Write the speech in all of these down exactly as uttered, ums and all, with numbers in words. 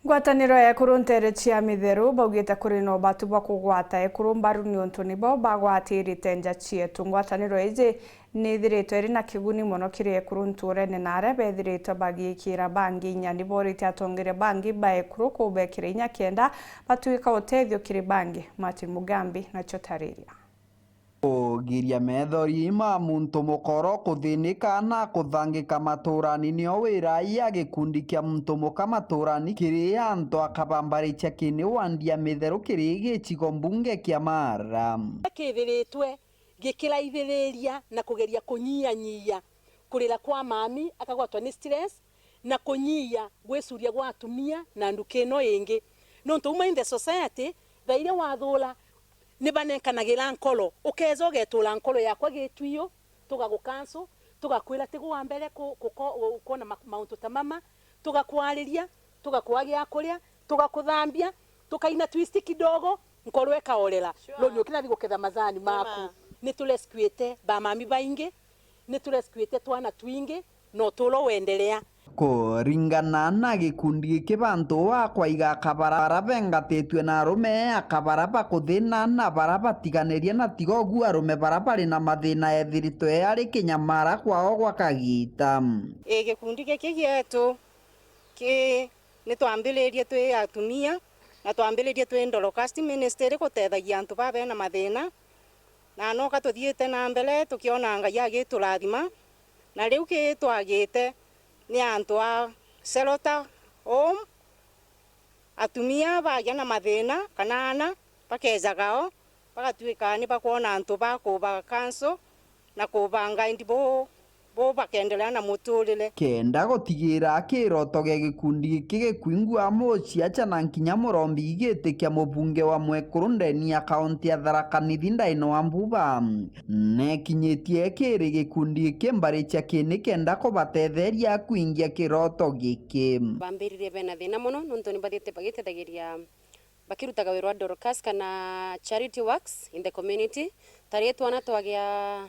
Ngwataniro ya ekuru nteere cia Mitheru baugite kuri na ubatu bwa kugwata ekuru mbaru niuntu nibo bagwatirite nja cietu. Ngwataniro iji ni ithiritwe iri na kiguni mono kiri ekuru ntuurene na aria bethiritwe bagiikira bangi inya. Ni booritie atongeria bangi ba ekuru kubekira inya kenda batuika utethio kiri bangi. Martin Mugambi nacio tariria. Kugiria methori ma muntu mukoro kuthinika na kuthangika maturani nio wira ya gikundi kia muntu muka maturani kiri antu a Kabambari cia Kini wandi ya Mitheru kiri gicigo mbunge kia Mara. Kithiritwe gikiraithiriria na kugeria kunyihanyihia kurira kwa mami akagwatwa ni stress na kunyihia gwicuria gwa atumia na nduka ino ingi. Nontu uma in the society, thaa iria wathura ni banenkanagira nkoro. Ukeeja ugetura nkoro yakwa gitwio, tugagukansu, tugakwira tigwa mbere ku-, kuko-, u-, kwona ma-, mauntu ta mama, tugakwariria, tugakua gia kuria, tugakuthambia, tukaina twist kidogo, nkoro ikaorera. Sure. Runi ukirathi guketha mathani maku. Ni turescuite bamami baingi, ni turescuite twana twingi, na uturo wendelea. Kuringana na gikundi giki, bantu bakwaiga akabara bara bengatitue na arume, akabara bakuthina na bara batiganirie, na tiga ugu arume bara bari na mathina ethiritwe ari kinyamara kwao gwa kagita. Ii gikundi giki gietu ki, ni twambiririe twi atumia, na twambiririe twi Dorcas Ministry gutethagia antu baa bena mathina, na noka tuthiite na mbere tukiona Ngai agiturathima, na riu ki twagite ni antu a shelter home, atumia bagia na mathina kana ana bakejaga o, bagatuika ni bakwona antu ba kuba counsel na kuba guide bu, bu bakendelea na muturire. Kenda gutigira kiroto gia gikundi giki gikwingua, muciaca na nkinya murombi igiti kia mubunge wa mwekuru ndeni ya kaunti ya Tharaka Nithi Ndaino wa Mbuba nekinyitie kiri gikundi giki mbari cia Kini kenda kubatetheria kwingia kiroto giki. Bambiririe bena thina mono nontu ni bathiite bagitethagiria bakirutaga wira wa Dorcas kana charity works in the community. Ta ri twana twagia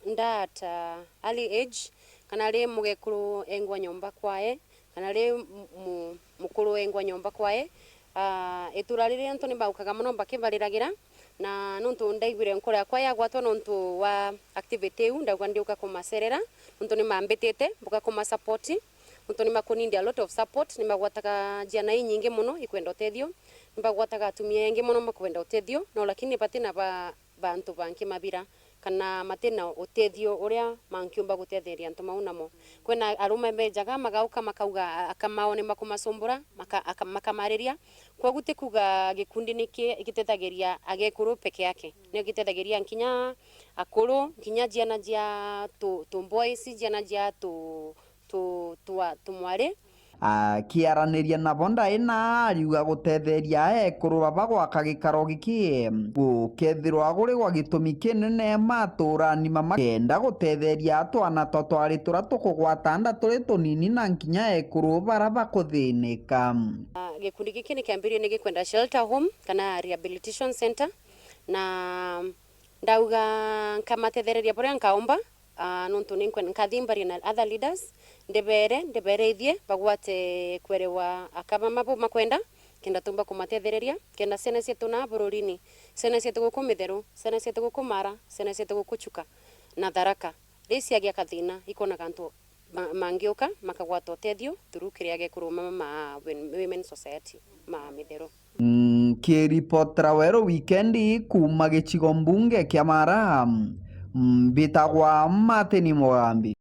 nda at a early age, kana ri mugekuru engwa nyomba kwae, kana ri mu-, mu-, mukuru engwa nyomba kwae, ah, itura riri antu ni baukaga mono bakibariragira, na nontu ndaiguire nkoro yakwa yagwatwa nontu wa activity iu, ndauga ndiuka kumacerera, nontu ni mambitite, mbuka kumasupport. Nontu ni makunindi a lot of support, ni magwataga ciana inyingi mono ikwenda utethio, ni bagwataga atumia engi mono makwenda utethio, no lakini batina ba, bantu banki mabira, kana matina utethio uria mankiumba gutetheria antu mau namo. Kwina arume bejaga magauka makauga a-, aka mao ni makumasumbura, maka-, aka-, makamariria. Kwogu ti kuga gikundi ni ki-, gitethagiria agekuru peke yake, ni gitethagiria nkinya akuru, nkinya ciana cia tu, tu boys, ciana cia tu, tu, twa, tumwari. Akiaraniria nabo ndaina ariuga gutetheria ekuru baba gwaka gikaro giki gukethirwa guri gwa gitumi kinene maturani mama kenda gutetheria twana twa twari turia tukugwata nda turi tunini na nkinya ekuru bara bakuthinika. Ah, gikundi giki ni kiambirie ni gikwenda shelter home kana rehabilitation center, na ndauga nkamatethereria buria nkaumba. Ah, nontu ni nkwe-, nkathi mbarie na other leaders, ndibere, ndibereithie bagwate kwerewa aka bama bu makwenda, kenda tumba kumatethereria, kenda ciana cietu na bururini, ciana cietu guku Mitheru, ciana cietu guku Mara, ciana cietu guku Chuka na Tharaka, ri ciagia kathina, ikonaga antu ma-, mangiuka makagwata utethio through kiria gekuru mama ma Women, Women Society ma Mitheru. Nkiripotera Weru Wikendi kuuma gicigo mbunge kia Mara, mbitagwa Martin Mugambi.